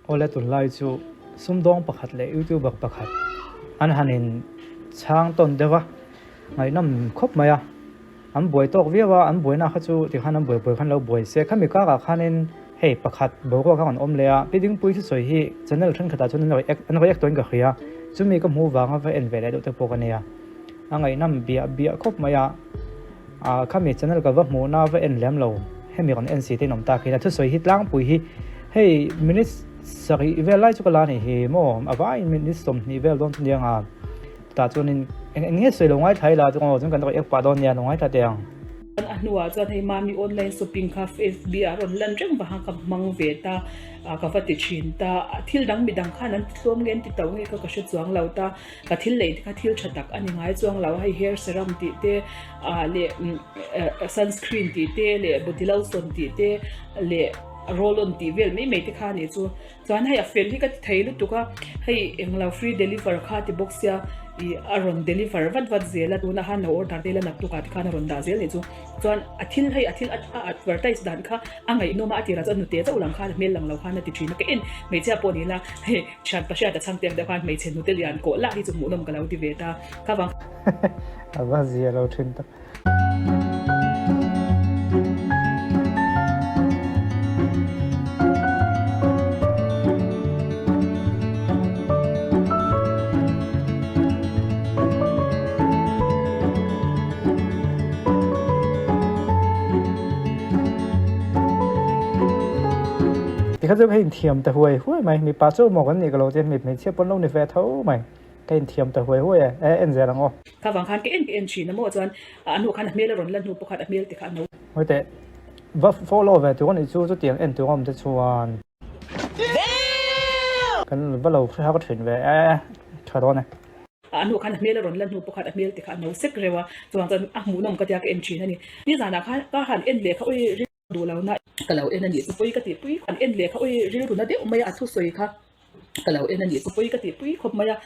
Awle tunlai chu sumdawng pakhat leh youtuber pakhat an han in chhang tawn deuh a, ngaihnawm khawp mai a, an buai tawk viau a, an buaina kha chu tikhan an buai buai khan lo buai se, khami karah khanin hei pakhat boruak a rawn awm leh a, Pi Dingpui thusawi hi channel thenkhatah chuan an react an react tawhin ka hria, chumi ka hmuh vanga va en ve leh deuh te pawh ka nia, a ngaihnawm biah biah khawp mai a. Ah khami channel ka va hmuh na va en lem lo hemi rawn en si te in awm tak hian a thusawi hi tlangpui hi hei minutes sarih vel lai chu ka la ni hi maw a vaiin minutes 20 vel dawn chu nia nga tah chuanin eng eng nge sawi lo ngaithla ila chu aw chuan kan rawn ek pah dawn nia lo ngaithla teh ang. A hnuah chuan hei mami online shopping kha fb ah rawn lan reng vang a ka hmang ve ta ka va ti thin ta thil dang midang khan an ti tlawm nge an ti to nge kha ka hre chuang lo ta. Ka thil lei te kha thil tha tak a ni ngai chuang lo a, hei hair serum tih te ah leh sunscreen tih te leh body lotion tih te leh roll on tih vel mai mai te kha a nih chu. Chuan hei a fel hi ka ti thei lutuk a, hei englo free deliver kha ti bawk sia ih a rawn deliver vat vat zel a, tunah khan lo order vel a naktukah te khan a rawn dah zel a nih chu. Chuan a thil hei a thil a advertise dan kha a ngaihnawm a, a tirah chuan hnute chauh lang khan a hmel lang lo khan a ti thin a, ka en hmeichhia pawh ni la hei thian pahriat a chhang te ang deuh khan hmeichhe hnute lian kawh lah hi chu hmuhnawm ka lo ti ve ta kha vang. A va zia lo thin tak. Tikha chu ka inthiam ta huai huai mai, mipa chu maw kan nih ka lo tia mi hmeichhia pawn lo ni ve tho mai, ka inthiam ta huai huai e, e en zel ang aw. Kha vang khan ka en ka en thin a maw chuan a hnu khan a hmel a rawn la hnu pawh khan a hmel te kha a no. Hawi teh, va follow ve tur a nih chu chutiang en tur a awm te chuan. Kan va lo hre har thin ve e, tha dawn e. A hnu khan a hmel a rawn la hnu pawh khan a hmel te kha a no sek reuh a, chuvang chuan a hmuhnawm ka tia ka en thin a ni. Nizanah khan ka han en leh kha ui rilru duh lo na ka lo en a nih chu pawi ka tih pui han en leh kha ui rilru na deuh mai a, a thusawi kha ka lo en a nih chu pawi ka tih pui khawp mai a.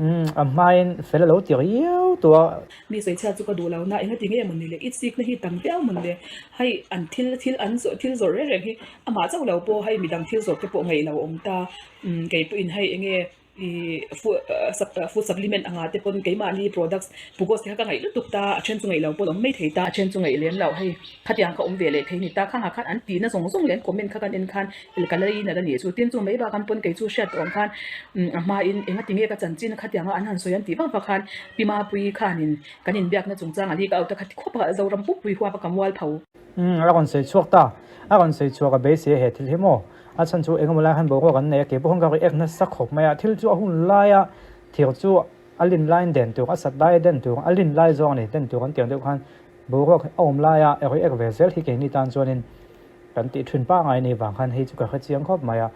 Umm a hmain fel a lo ti riau tawh a. Mi sawichhiat chu ka duh lo na, engati nge maw ni le, i chikna hi tam viau maw ni le, hei an thil thil an zawh thil zawrh reng reng hi amah chauh lo pawh hei midang thil zawrh te pawh ngaih lo awm ta, umm keipawhin hei enge I food supplement anga te pawn keimahni products pugos te kha ka ngaih lutuk ta, a then chu ngaih lo pawn awm mai thei ta, a then chu ngaih lem loh hei khatiang kha awm ve leh thei ni ta, khangah khan an tihna zawng zawng leh an comment kha kan en khan ka la in a nih chu, tin chu mai bak an pawn kei chu hriat tawh ang khan a hmain enga tinge ka chanchin khatianga an han sawi an tih vak vak khan Pi Mapuii khanin kan inbiakna chungchang a li ka out a khati khawp a Zoram pupui huap a ka mual pho. Umm a rawn sawi chhuak ta, a rawn sawi chhuak a beisei a he thil hi maw? A chhan chu engemaw lai khan boruak an nei a, kei pawh khan ka react nasa khawp mai a, thil chu a hun laia thir chu a lin laiin den tur, a sat laia den tur, a lin lai zawng a ni, den tur an tih ang deuh khan boruak a awm laia react ve zel hi keini tan chuanin kan tih thin pangngai a nih vang khan hei chu ka hrechiang khawp mai a,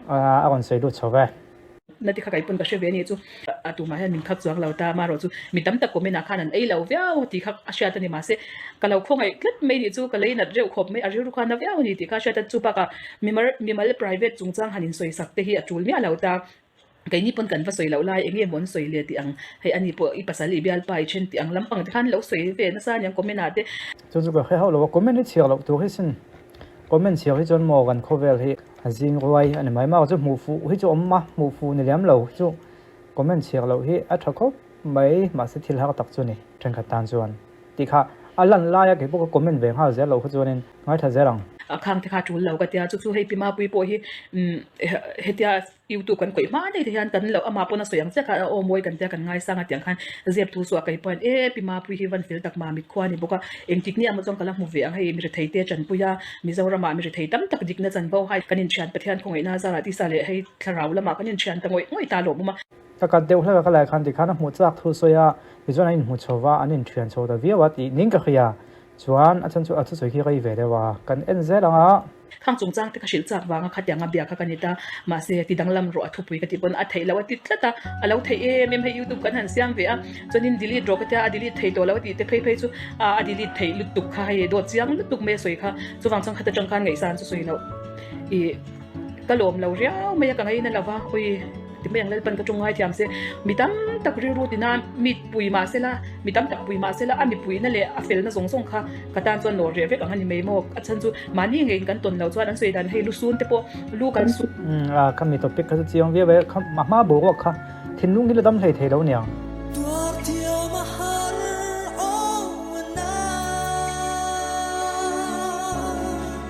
a rawn sawi lut chho ve. Na ti kha kei pawn ka hre ve a ni chu. A tumah hian min khak chuang lo ta amarawh chu mi tam tak comment ah khan an ei lo viau tih kha a hriat a ni mahse ka lo khawngaih tlat mai nih chu ka lei nat reuh khawp mai a rilru khan na viau a ni tih kha a hriat a chu bakah mimal mimal private chungchang han insawi sak te hi a tul miah lo ta keini pawn kan va sawi loh lai eng nge maw an sawi le tih ang hei ani pawh i pasal i bialpa i then tih ang lampang te khan lo sawi ve nasa aniang comment ah te. Chu chu ka hre hauh lo a comment hi chhiar loh tur hi sin comment chhiar hi chuan maw kan khawvel hi A zing ruai a ni mai mai chu hmuh fuh hi chu awm a, hmuh fuh ni lem lo chu comment chhiar loh hi a tha khawp mai mahse thil har tak chu ni thenkhat tan chuan tih kha a lan laia kei pawh ka comment ve nghal zel loh kha chuanin ngaithla zel ang. A khang te kha tul lo ka tia chu chu hei Pi Mapui pawh hi umm hetia YouTube kan kawih hma daih te hian kan lo amah pawn a sawi ang chiah kha a aw mawi kan tia kan ngaisang a tiang khan zep thu chu a kei pawh hian e Pi Mapui hi van fel tak ma mit khua a ni bawk a engtik ni ah maw chuan ka la hmu ve ang hei mi rethei te tanpui a Mizoramah mi rethei tam tak dikna chanvo hai kan inthian Pathian khawngaihna zarah tisa leh hei thlarau lamah kan inthian ta ngawih ngawih ta lawm awm a. Ka kat deuh hlek a ka lai khan tikhan a hmuh chak thu sawi a, tichuan an inhmu chho va, an inthian chho ta viau a tih ning ka hria. Chuan a chhan chu a thusawi khi rei ve deuh a, kan en zel ang a. Khang chungchang te ka hrilh chak vanga khatianga bia kha ka ni ta, mahse ti danglam rawh a thupui ka tih pawn a theih loh a ti tlat a, a lo theih em em hei youtube kan han siam ve a, chuanin delete rawh ka tia a delete thei tawh lo a tih te phei phei chu a delete theih lutuk kha hei dawt chiang lutuk mai a sawi kha, chuvang chuan khata tang khan ngaihsan chu sawi loh i ka lawm lo riau mai a ka ngaina lo va, ui. Ti mai ang Lalpan ka tawng ngaithiam se, mi tam tak rilru tina mi pui mah sela, mi tam tak pui mah sela a mipuina leh a felna zawng zawng kha ka tan chuan lawr reh vek ang a ni mai maw? A chhan chu mahni ngeiin kan tawn lo chuan an sawi dan hei lu sun te pawh lu kan sun. Umm a kha mi topic kha chu chiang viau e, kha a hma boruak kha thinlung hi la dam hlei thei lo niang. Tuar thiam a har awm na.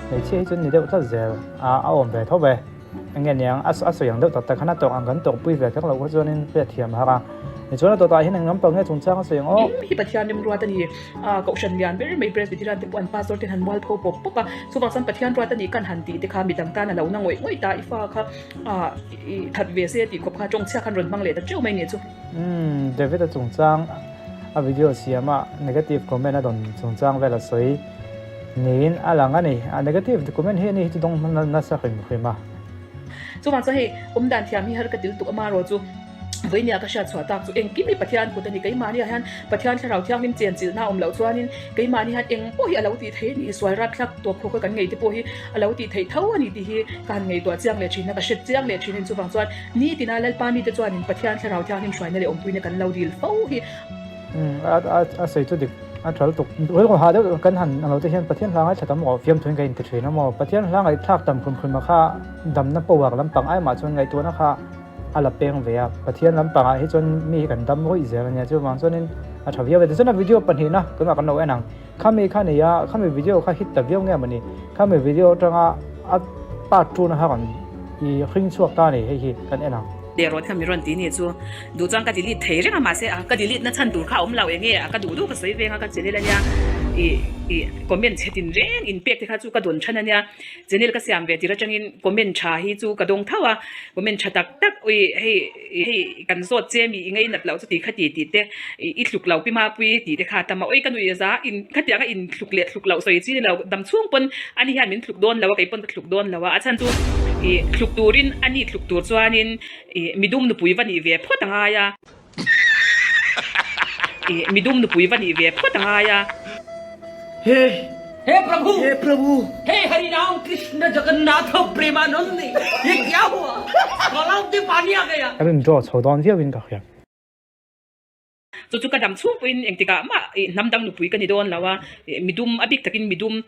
Hmeichhia hi chuan ni deuh tlat zel a a awm ve tho ve. Enge niang a a sawi ang deuh tak tak khan a tawk ang kan tawkpui ve kher loh kha chuanin hriat thiam a har a. Tichuan a tawtah hian eng lampang nge chungchang a sawi ang aw. Hi Pathian remruat a ni. A kohhran lian ber mai Presbyterian te pawh an pastor ten han mualpho pawp pawp a. Chuvang chuan Pathian ruat a nih kan han tih te kha midang tan a lo na ngawih ngawih ta i fa kha a i that ve se tih khawp kha tawngchhia khan rawn hmang leh ta teuh mai nih chu. Umm David a chungchang a video siam a negative comment a dawn chungchang vel a sawi niin a lang a ni. A negative comment hi ani hi chu dawng nasa hrim hrim a. Chuvang chuan hei awmdan thiam hi har ka til tuk amarawh chu Vawinia ka hriat chhuah tak chu engkim hi Pathian kut a ni. Keimahni ah hian Pathian Thlarau Thianghlim chen chilhna a awm loh chuanin keimahni hian eng pawh hi a lo tih theih a ni. Sual rapthlak tawp khawk a kan ngei te pawh hi a lo tih theih tho a ni tih hi ka han ngaihtuah chiang leh thin a, ka hre chiang leh thin a ni. Chuvang chuan nitina Lalpa mite chuanin Pathian Thlarau Thianghlim hruaina leh awmpuina kan lo dil fo hi. Umm a sawi chu dik a tha lutuk. Rilru hah deuh kan han ang lo te hian Pathian hla ngaithla tam rawh fiamthuin ka inti thin a maw. Pathian hla ngaihthlak tam hrim hrim a kha damna power lampang ai mah chuan ngaihtuahna kha a la peng ve a, Pathian lampangah hi chuan mi hi kan dam rawih zel a nia, chuvang chuanin a tha viau e. Tichuan a video pahnihna tunah kan lo en ang, khami kha nei a, khami video kha hit ta viau nge mawni, khami video atanga a part two na kha rawn i hring chhuak ta a ni, hei hi kan en ang. Leh rawt kha mi rawn ti ni chu duh chuan ka delete thei reng a, mahse a ka delete na chhan tur kha a awm lo enge a, ka duh duh ka sawi veng a, ka channel a nia, i i comment chhe tin reng in pek te kha chu ka dawn than a nia. Channel ka siam ve tir atangin comment tha hi chu ka dawng tho a, comment tha tak tak ui hei hei kan zawt che mi i ngei nat loh chu ti kha ti tih te i thluk lo pi mapui tih te kha a tam a, ui ka nuih za in khatianga in thluk leh thluk loh sawi chi ni lo dam chhung pawn ani hian min thluk dawn lo a kei pawn ka thluk dawn lo a, a chhan chu i thluk turin ani thluk tur chuanin i midum nupui va nih ve phawt a ngai a. I midum nupui va nih ve phawt a ngai a. He He Prabhu He Prabhu He Harinam Krishna Jagannath Premanand Ye kya hua Talab te pani aa gaya. Ka rin draw chho dawn viau in ka hria. Chu chu ka dam chhung pawhin engtikah mah i hnam dang nupui ka ni dawn lo a, midum a bik takin midum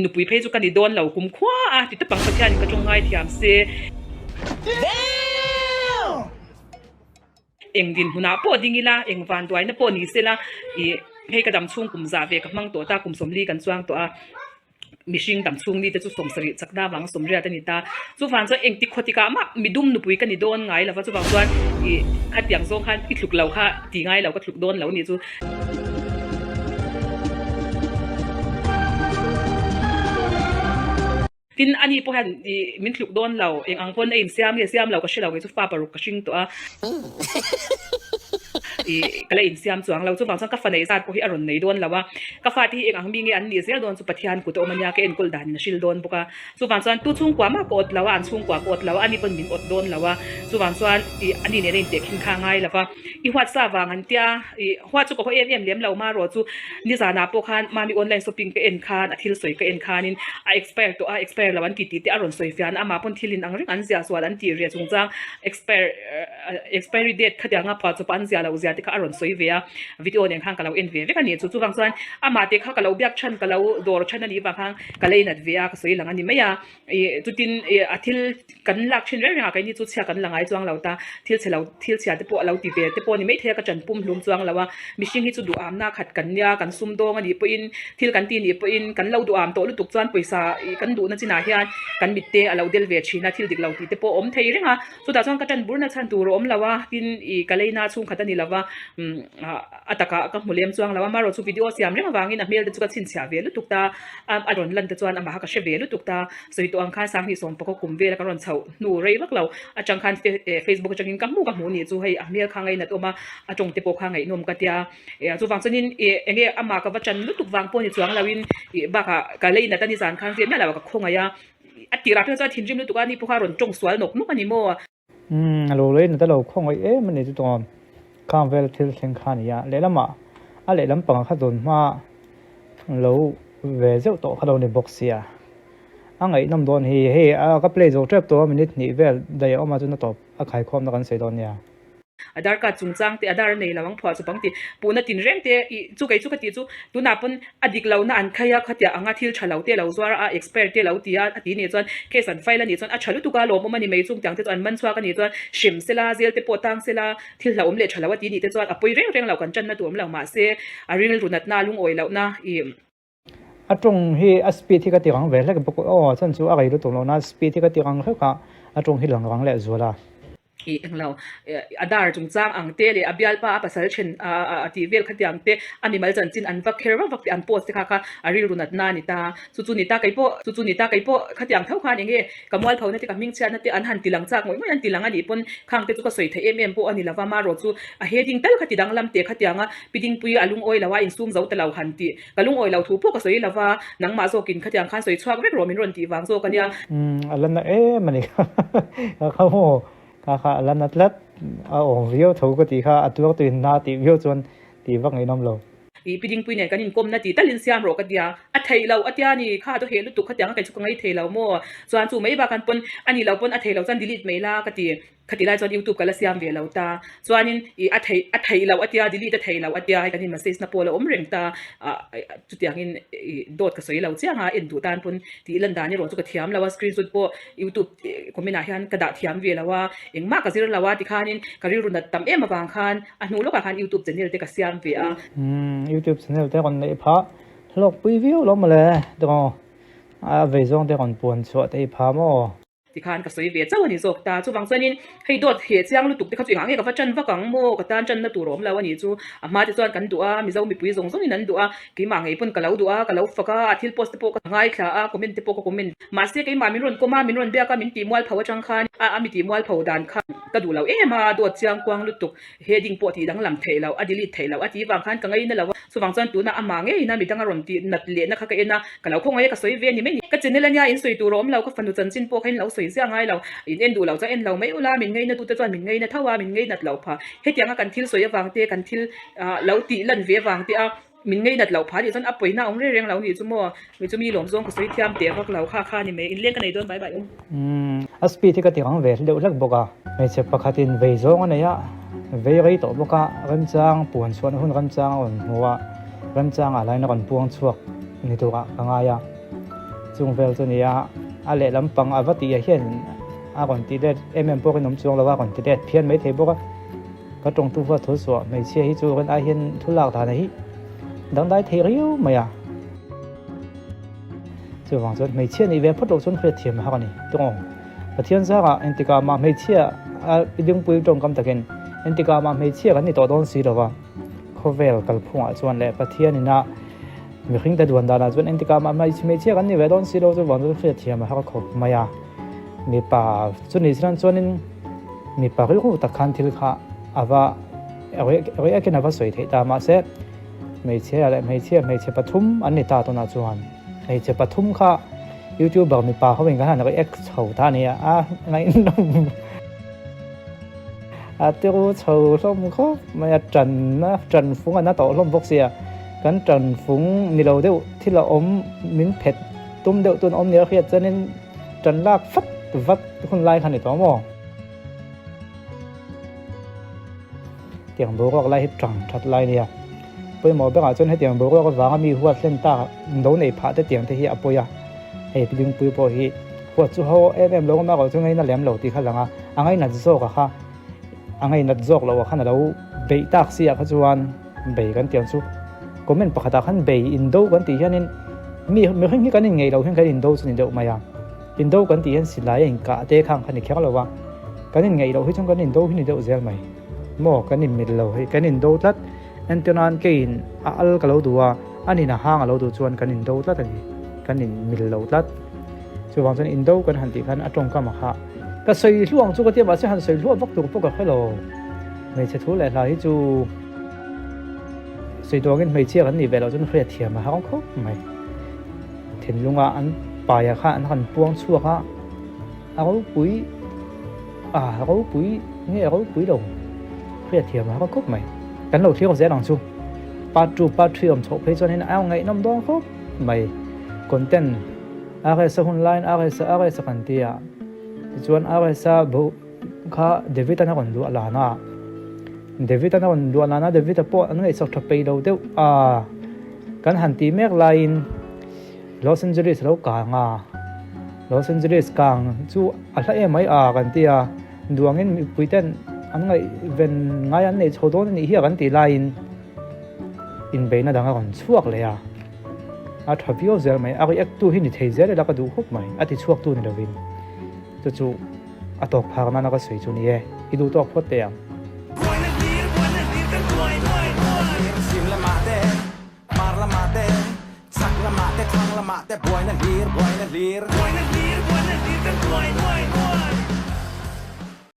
nupui phei chu ka ni dawn lo kumkhua a ti tawp ang Pathianin ka tawng ngaithiam se. Eng dinhmunah pawh ding ila, eng vanduaina pawh ni sela, ih hei ka dam chhung kum zah ve ka hmang tawh ta, kum sawmli kan chuang tawh a, mihring dam chhung ni te chu sawmsarih chakna avanga sawmriat a ni ta. Chuvang chuan engti khaw tikah mah midum nupui ka ni dawn ngai lova, chuvang chuan ih khatiang zawng khan i thluk lo kha ti ngai lo, ka thluk dawn lo a nih chu. Tin, ani pawh hian ih min tluk dawn lo, eng ang pawn a insiam nge siam lo ka hre lo kei chu fa paruk ka hring tawh a, ih ka la insiam chuang lo. Chuvang chuan ka fa neih zat pawh hi a rawn nei dawn lo a, ka fate hi eng ang mi nge an nih zel dawn chu Pathian kut a awm a nia, ka enkawl danin a hril dawn bawk a. Chuvang chuan tu chhungkua mah ka awt lo a, an chhungkua ka awt lo a, ani pawn min awt dawn lo a, chuvang chuan ih ani nena intehkhin kha a ngai lo va. I huatsa vang an tia, ih huat chu ka haw em em lem lo marawh chu nizanah pawh khan mami online shopping ka en khan a thil sawi ka en khanin a expire tawh a expire lo an ti tih te a rawn sawi fian a amah pawn thil in ang reng an ziah sual an tih reh chungchang expire expiry date khatianga phuah chawpa an ziah loh zia te kha a rawn sawi ve a video nen khan ka lo en ve vek a ni chu chuvang chuan amah te kha ka lo biak chhan ka lo dawr chhan a nih vang khan ka lei nat ve a ka sawi lang a ni mai a ih chutin ih a thil Kan lak thin reng reng a, keini chu chhia kan la ngai chuang lo ta. Thil chhe lo, thil chhia te pawh a lo ti ve te pawh a ni maithei a, ka ṭan pum hlum chuang lo a. Mihring hi chu duhamna khat kan nia, kan sum dawng a nih pawhin, thil kan ti nih pawhin kan lo duham tawh lutuk chuan pawisa ih kan duhna chinah hian kan mit te a lo del ve thin a, thil dik lo tih te pawh a awm thei reng a. Chutah chuan ka ṭan burna chhan tur a awm lo a, tin ih ka leina chhungkhat a ni lo va, umm a takah ka hmu lem chuang lo a. Amaherawhchu video siam reng avangin a hmel te chu ka chhinchhiah ve lutuk ta a, a rawn lan te chuan amaha ka hre ve lutuk ta. Sawi tawh ang khan Sanghnih sawmpakaw kum vela ka rawn chhoh hnu rei vak lo atang khan Facebook atangin ka hmu ka hmuh nih chu hei a hmel kha ngainat awm a, a tawng te pawh kha ngaihnawm ka tia. Chuvang chuanin ih enge amah ka va tan lutuk vang pawh ni chuang loin ih bakah ka lei nat a ni zan khan zep miah lo a ka khawngaih a, a tirah phei chuan thinrim lutuk a ni pawh kha rawn tawng sual nawk nawk a ni maw? Umm a lo lei nat a lo khawngaih em a ni chu tawng khang vel thil thleng kha a ni a, lehlamah a lehlam pangah kha dawn hma lo ve zeuh tawh kha lo ni bawk sia. A ngaihnawm dawn hi hei a ka play zo tep tawh a minute hnih vel daih a awm a chuan a tawp a khaikhawmna kan sawi dawn nia. Aadhaar card chungchang te Aadhaar a nei lo ang phuah chawp ang tih puhna tin reng te ih chu kei chu ka tih chu tunah pawn a dik lohna an khai a khatiah anga thil tha lo te lo zuar a expire te lo ti a a ti nih chuan case an file a nih chuan a tha lutuk a lawmawm a ni mai chung tiang te chu an man chhuak a nih chuan hrem sela zel te pawh tang sela thil hlauhawm leh tha lo a ti nih te chuan a pawi reng reng lo kan tanna tur awm lo mahse a rilru natna a lungawi lohna ih. A tawng hi a speed hi ka ti rang ve hlek bawk aw chan chu a rei lutuk lo na speed hi ka ti rang hlek a a tawng hi lang rang leh zual a. Ih englo Aadhaar chungchang ang te leh a bialpa a pasal then a tih vel khatiang te a mimal chanchin an va kher vak vak tih an post te kha kha a rilru natna a ni ta chu chu ni ta kei pawh chu chu ni ta kei pawh khatiang tho khan enge ka mualphona te ka hmingchhiatna te an han ti lang chak ngawih ngawih an ti lang a nih pawn khang te chu ka sawi theih em em pawh a ni lova marawh chu a heading tal kha ti danglam teh khatianga pi dingpui a lungawi lo a insum zo ta lo han tih Ka lungawi lo thu pawh ka sawi lo va, nangmah zawkin khatiang khan sawi chhuak vek rawh min rawn tih vang zawk a nia. Umm a la na em a ni kha ka kha maw ka kha a la na tlat a awm viau tho ka tih kha a tuar tuin na tih viau chuan tih vak ngaihnawm lo. I pi dingpui nen kan inkawmna tih talin siam rawh ka tia, a theih lo a tia ni kha a dawheh lutuk khatiang a kei chu ka ngai thei lo maw chuan chu mai bak an pawn a ni lo pawn a thei lo chuan delete mai la ka ti. Khati lai chuan youtube ka la siam ve lo ta. Chuanin ih a theih a theih loh a tia delete a theih loh a tia hei kan in message na pawh a la awm reng ta. Ah chutiangin ih dawt ka sawi lo chiang a en duh tan pawn tih lan dan erawh chu ka thiam lo a screenshot pawh youtube comment ah hian ka dah thiam ve lo a engmah ka zir lo a tikhanin ka rilru nat tam em avang khan a hnu lawkah khan youtube channel te ka siam ve a. Umm youtube channel te rawn neih phah hlawkpui viau lo mawle tiraw a vei zawng te rawn puan chhuah theih phah maw. Tikhan ka sawi ve chauh a ni zawk ta. Chuvang chuanin hei dawt he chiang lutuk te kha chu engah nge ka va tan vak ang maw? Ka tan tanna tur a awm lo a nih chu. A hma te chuan kan duh a, Mizo mipui zawng zawngin an duh a, keimah ngei pawn ka lo duh a, ka lo fak a, a thil post te pawh ka ngaithla a, comment te pawh ka comment. Mahse keimah min rawn kawm a, min rawn biak a, min tih mualpho atang khan a mi tih mualpho dan kha ka duh lo em a, dawt chiang kuang lutuk. Heading pawh tih danglam theih loh, a delete theih loh a tih vang khan ka ngaina lo a, chuvang chuan tuna amah ngeiin a midang a rawn tih nat lehna kha ka en a, ka lo khawngaih a ka sawi ve a ni mai ni. Ka channel ania in sawi tur a awm lo, ka fanu chanchin pawh kha in lo sawi ziah ngai lo, in en duh loh chuan en lo mai ula, min ngaina tute chuan min ngaina tho a, min ngainat loh phah. Hetianga kan thil sawi avang te, kan thil lo tih lan ve avang te a. Min ngei nat loh phah nih chuan a pawina awm reng reng lo nih chu maw? Mi chu mi lawm zawng ka sawi thiam teh vak lo kha kha ni mai. Inleng ka nei dawn bai bai u. Umm a speed hi ka ti ang ve deuh hlek bawk a. Hmeichhe pakhatin vei zawng a nei a, vei rei tawh bawk a, remchang puan chhuahna hun remchang a rawn hmu a, remchang ah lain a rawn puang chhuak ni turah ka ngai a. Chung vel chu nia a lehlam pang a va tih ah hian a rawn ti let em em pawh rinawm chuang lo a, a rawn ti let phian maithei bawk a. Ka tawngtu huat thu suah hmeichhia hi chu rin ai hian thu lak dan hi dangdai thei riau mai a. Chuvang chuan hmeichhia nih ve phawt loh chuan hriat thiam a har a ni. Tawng Pathian zarah engtikah mah hmeichhia a dingpui tawngkam takin engtikah mah hmeichhia kan ni tawh dawn si lova khawvel kalphungah chuan leh Pathian ina mihring te duan danah chuan engtikah mah hmeichhia kan ni ve dawn si lo chuvang chuan hriat thiam a har khawp mai a. Mipa chu ni chuan chuanin mipa rilru tak khan thil kha a va react in a va sawi theih ta mahse hmeichhia leh hmeichhia hmeichhe pathum an ni ta tunah chuan hmeichhe pathum kha youtuber mipa ho in kan han react chho ta a ni a a ngaihnawm a tiru chho hlawm khawp mai a tanna tanfung a na tawh hlawm bawk sia kan tanfung ni lo deuh thil a awm min phet tum deuh tun awm nia hriat chuanin Tan lak vat vat hun lai kha ni tawh maw? Tiang boruak lai hi tang that lai nia. Pawimawh berah chuan hetiang boruak avanga mi huat hlen tak lo nei phah te tiang te hi a pawi a. Hei Pi Dingpui pawh hi huat chu ho em em lo awm erawh chu ngaina lem lo tih kha lang a, a ngainat zawk a kha a ngainat zawk loh a khan a lo beih tak si ah kha chuan bei kan tiang chu comment pakhatah khan bei indo kan tih hianin mi mihring hi kan inngeih loh hian kan indo chu ni deuh mai a indo kan tih hian silai a inkah te khang kha ni kher lo a kan inngeih loh hi chuan kan indo hi ni deuh zel mai maw kan inmil lo hei kan indo tlat entirnan keiin a al ka lo duh a anin a hang a lo duh chuan kan indo tlat a ni kan inmil lo tlat chuvang chuan indo kan han tih khan a tawngkam a kha ka sawi hluang chu ka tia mahse han sawi hluah vak tur pawh ka hre lo hmeichhe thu leh hla hi chu Sawi tuangin hmeichhia kan nih ve loh chuan hriat thiam a har khawp mai. Thinlunga an paia kha an han puang chhuak a, a ropui a ropui nge a ropui lo hriat thiam a har khawp mai. Kan lo thlir zel ang chu. Part 2, part 3 awm chhoh phei chuan hin a ngaihnawm dawn khawp mai. Content. RS-a hun laiin RS-a RS-a kan ti a, tichuan RS-a bo kha David-a'n a rawn luah lan a, David-a'n a rawn luah lan a, David-a pawh an ngaihsak tha peih lo deuh a, kan han tih mek laiin Los Angeles a lo kang a, Los Angeles kang chu a hla em mai a kan ti a, duangin mipui ten an ngaihven ngai an neih chho dawn a nih hi a kan tih laiin inbeihna dang a rawn chhuak leh a. A tha viau zel mai, a react tu hi ni thei zel ila ka duh khawp mai, a ti chhuak tu ni lovin chu chu a tawk phak nana ka sawi chu ni e, i duh tawk phawt teh ang.